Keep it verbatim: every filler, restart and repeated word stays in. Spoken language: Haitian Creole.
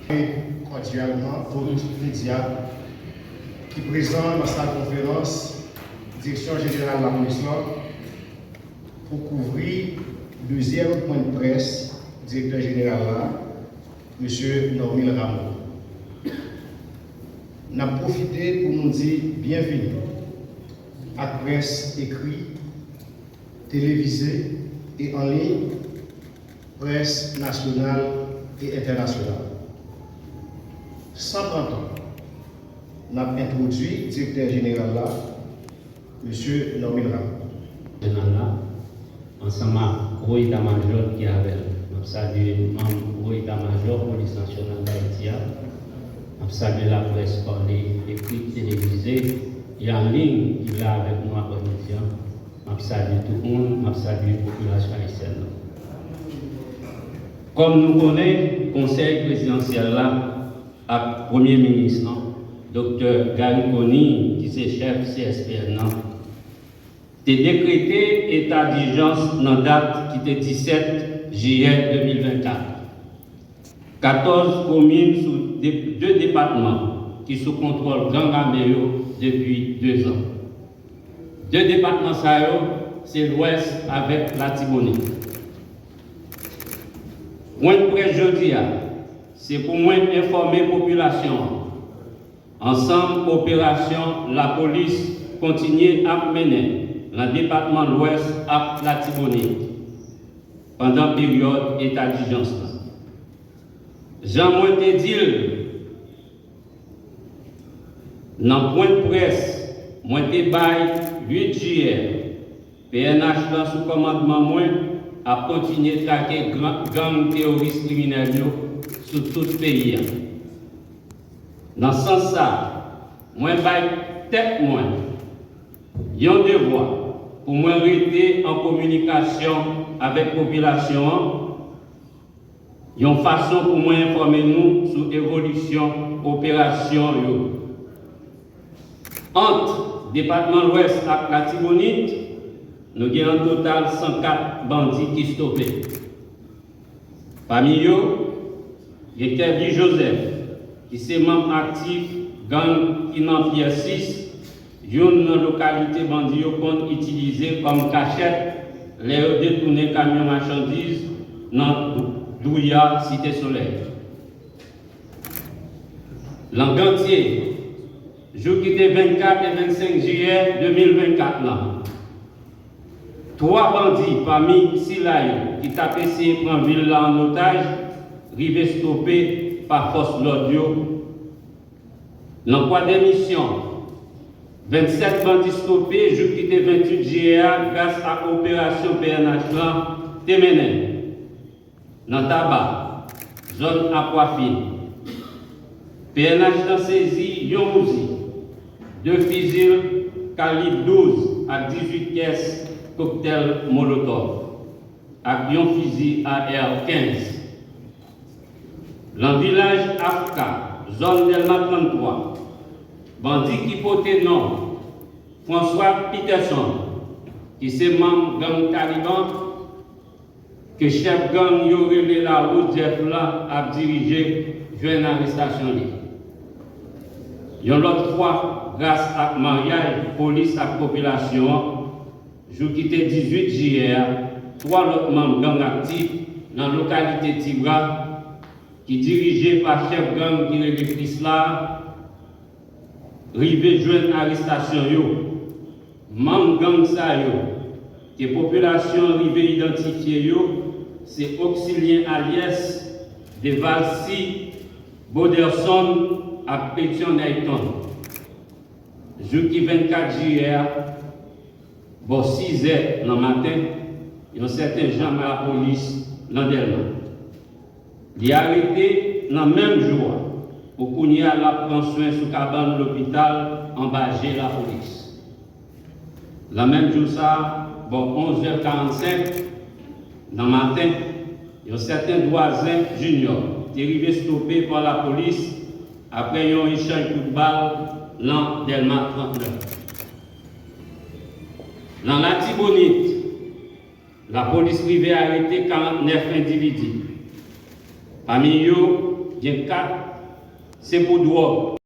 Kòdyalman tout medya ki prezan nan sal konferans Direksyon Jeneral Lapolis lan pou kouvri dezyèm pwennprès Direktè Jeneral la, Mesye Normil Rameau. N ap pwofite pou nou di byenveni ak près ekri, televize e an liy, près nasyonal e entènasyonal. San pran tan, n ap entwodui Direktè Jeneral la, Mesye Normil Rameau. Jeneral la, ansanm ak Wo Eta Majò ki avè l. M ap salye manm Wo Eta Majò Polis Nasyonal Dayiti a. M ap salye laprès pale, ekri, televize e an liy ki la avèk nou aprèmidi a. M ap salye tout moun, m ap salye popilasyon ayisyèn nan. Kòm nou konnen, Konsèy Prezidansyèl la ak Premye Minis lan, Doktè Garry Conille, ki se chèf C S P N nan, te dekrete eta dijans nan dat ki te disèt jiyè de mil vennkat. Katòz komin sou de, de depatman ki sou kontwòl gang ame yo depi dezan. De depatman sa yo, se Lwès avèk Latibonit. Pwennprès jodi a, se pou mwen enfòme popilasyon an, ansanm operasyon lapolis kontinye ap mennen nan depatman Lwès ak Latibonit pandan peryòd eta dijans lan. Jan mwen te di l nan pwennprès mwen te bay uit jiyè, P N H lan sou kòmandman mwen ap kontinye trake gran, gang teworis kriminèl yo sou tout peyi a. Nan sans sa, mwen bay tèt mwen yon devwa pou mwen rete an kominikasyon avèk popilasyon an, yon fason pou mwen enfòme nou sou evolisyon operasyon yo. Ant depatman Lwès ak Latibonit, nou gen an total san kat bandi ki stope. Pami yo, gen Kèvi Joseph, ki se manm aktif gang ki nan Pyè sis, youn nan lokalite bandi yo konn itilize kòm kachèt lè yo detounen kamyon machandiz nan Douya, Site Solèy. Nan Gantye, jou ki te vennkat e vennsenk jiyè de mil vennkat lan, twa bandi pami sila yo ki t ap eseye pran vil la an otaj rive stope pa fòs lòd yo. Nan Kwadèmisyon, vennsèt bandi stope jou ki te venntuit jiyè a gras ak operasyon P N H lan te mennen. Nan Taba, zòn Akwafin, P N H lan sezi yon Uzi, de fizi kalib douz ak dizuit kès koktèl molotòv, ak yon fizi A R kenz. Nan vilaj Afka, zòn Dèlma tranntwa, bandi ki pote non François Peterson, ki se manm gang Taliban, ke chèf gang yo rele Lawo Jeff la ap dirije, jwenn arestasyon li. Yon lòt fwa, gras ak maryaj polis ak popilasyon an, jou ki te dizuit jiyè a, twa lòt manm gang aktif nan lokalite Tibra, ki dirije pa chèf gang ki rele Krisla, rive jwenn arestasyon yo. Manm gang sa yo, ke popilasyon an rive idantifye yo, se Oxilien Alyès, Devalcy, Boderson ak Pétion Neyton. Jou ki vennkat jiyè a, bò sizè nan maten, yon sèten Jean Lapolis nan Dèlma. Li arete nan menm jou a, pou kounye a l ap pran swen sou kabann lopital anba je lapolis. Nan menm jou sa a, bò onzè karannsenk nan maten, yon sèten Dwazen Junior te rive stope pa lapolis apre yon echanj kout bal nan Dèlma trannèf. Nan Latibonit, lapolis rive arete karantnèf endividi. Pami yo, gen kat, se pou dwòg.